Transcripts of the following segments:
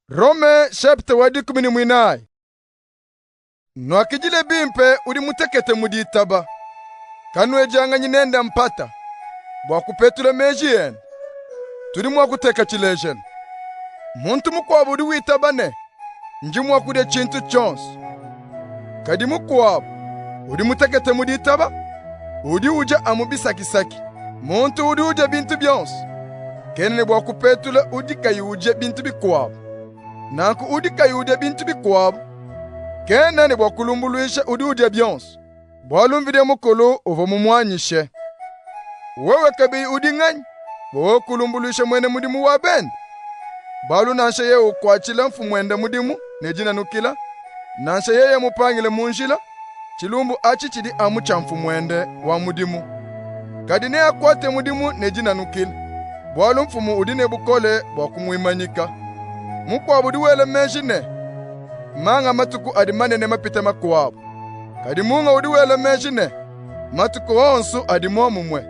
Rome chapitre wa dikumi ne muinayi. Nuakidile bimpe udi mutekete mu ditaba, kanuedianganyi nende mpata bua kupetula meji ende. Tudi mua kuteka tshilejelu. Muntu mukuabu udi witaba ne, ndi mua kudia tshintu tshionso, kadi mukuabu udi mutekete mu ditaba udi udia amu bisakisaki. Muntu udi udia bintu bionso kena ne bua kupetula udi kayi udia bintu bikuabu. Nanku udi kayi udia bintu bikuabu kena ne bua kulumbuluisha udi udia bionso, bualu Mvidi Mukulu uvua mumuanyishe. Wewe kabidi udi nganyi bua wewe kulumbuluisha muena mudimu wa bende? Bualu nansha yeye ukuatshila mfumuende mudimu ne dinanukila, nansha yeye mupangile mu njila, tshilumbu atshi tshidi amu tshia mfumuende wa mudimu. Kadi neakuate mudimu ne dinanukila, bualu mfumu udi ne bukole bua kumuimanyika. Mukuabu udi wela meji ne, manga matuku adi manene mapite makuabu, kadi munga udi wela meji ne, matuku onso adi muomumue.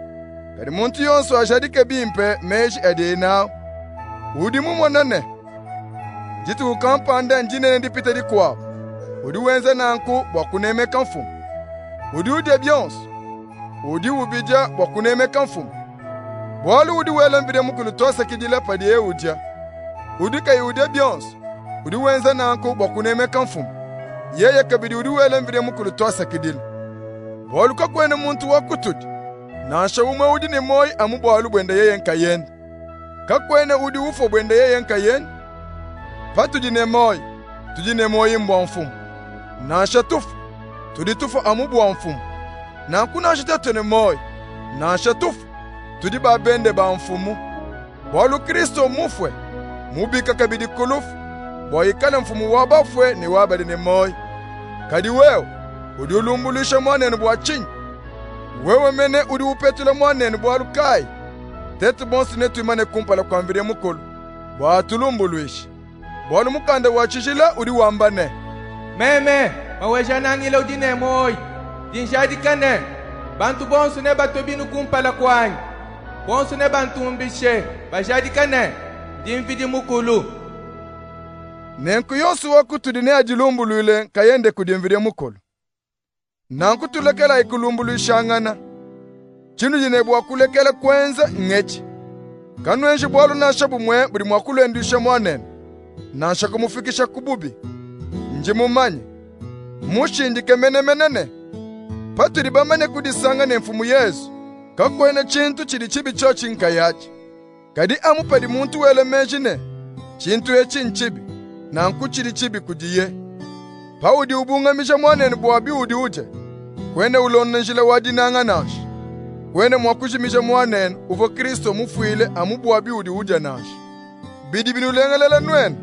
Kadi muntu yonso ajadike bimpe meji adiye nawu. Udi mumone ne, dituku kampanda ndinene dipite dikuabu, udi wenza nanku bua kunemeka Mfumu. Udi udia bionso, udi ubidia bua kunemeka Mfumu, bualu udi wela Mvidi Mukulu tuasakidila padiye udia. Udi kayi udia bionso, udi wenza nanku bua kunemeka Mfumu. Yeye kabidi udi wela Mvidi Mukulu tuasakidila. Bualu kakuena muntu wa kutudi, nansha umue udi ne muoyi amu bualu buende yeye nkayende. Kakuena udi ufua buende yeye nkayende. Patudi ne muoyi, tudi ne muoyi mbua Mfumu. Nansha tufua, tudi tufua amu bua Mfumu. Nanku nansha tuetu ne muoyi, nansha tufua, tudi ba bende ba Mfumu. Bualu Kristo mmufue, mubika kabidi ku lufu, bua ikale mfumu wa bafue ne wa badi ne muoyi. Kadi wewe udi ulumbuluisha muanenu bua tshinyi? Wewe mene udi upetula muanenu bualu kayi? Tuetu bonso netuimane kumpala kua Mvidi Mukulu bua atulumbuluishe. Bualu mukanda wa tshijila udi wamba ne, Meme Maweja-Nangila udi ne muoyi, ndi njadika ne, bantu bonsu nebatue binu kumpala kuanyi. Bonsu nebantumbishe, bajadika ne, ndi Mvidi Mukulu. Nenku yonsu wa kutudi neadilumbuluile nkayende kudi Mvidi Mukulu. Nanku tulekelayi kulumbuluishangana. Tshinudi ne bua kulekela kuenza ngetshi: kanuenji bualu nansha bumue budi mua kulenduisha muanenu, nansha kumufikisha ku bubi. Ndi mumanye, mushindike menemene ne, patudi bamane kudisanga ne Mfumu Yezu, kakuena tshintu tshidi tshibi tshiotshi nkayatshi. Kadi amu padi muntu wela meji ne, tshintu etshi ntshibi, nanku tshidi tshibi kudiye. Paudi ubungamija muanenu bua biudi udia, kuena ulonda njila wa dinanga nansha. Kuena mua kujimija muanenu uvua Kristo mufuile amu bua biudi udia nansha. Bidi binulengelela nuenu,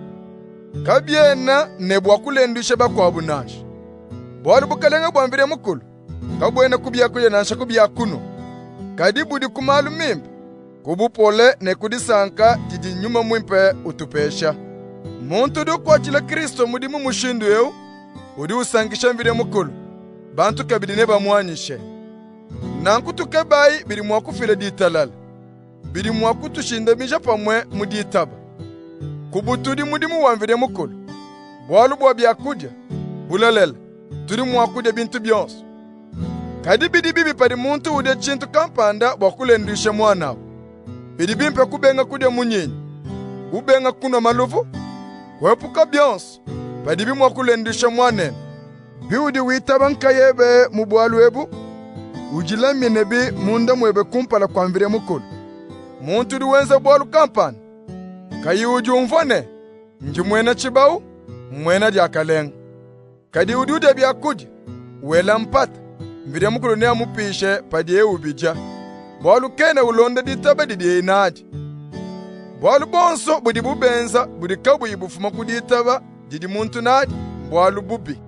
kabiena ne bua kulenduisha bakuabu nansha. Bualu bukalenga bua Mvidi Mukulu kabuena ku biakudia nansha ku bia kunua, kadi budi ku malu mimpe, ku bupole ne ku disanka didi Nyuma Muimpe utupesha. Muntu udi ukuatshila Kristo mudimu mushindu eu udi usankisha Mvidi Mukulu, bantu kabidi nebamuanyishe. Nanku tukebayi bidi mua kufila ditalala, bidi mua kutushindamija pamue mu ditaba. Kubutudi mudimu wa Mvidi Mukulu, bualu bua biakudia, bulelela, tudi mua kudia bintu bionso. Kadi bidi bibi padi muntu udia tshintu kampanda bua kulenduisha muanabu. Bidi bimpe kubenga kudia munyinyi, kubenga kunua maluvu, kuepuka bionso padibi mua kulenduisha muanenu. Biudi witaba nkayebe mu bualu ebu, udilaminebi munda muebe kumpala kua Mvidi Mukulu. Muntu udi wenza bualu kampanda, kayi udiumvua ne, ndi muena tshibawu, mmuena diakalenga. Kadi udi udia biakudia, wela mpata, Mvidi Mukulu neamupishe padiye ubidia, bualu kena ulonda ditaba didiye nadi. Bualu buonso budibu benza budi kabuyi bufuma ku ditaba didi muntu nadi, mbualu bubi.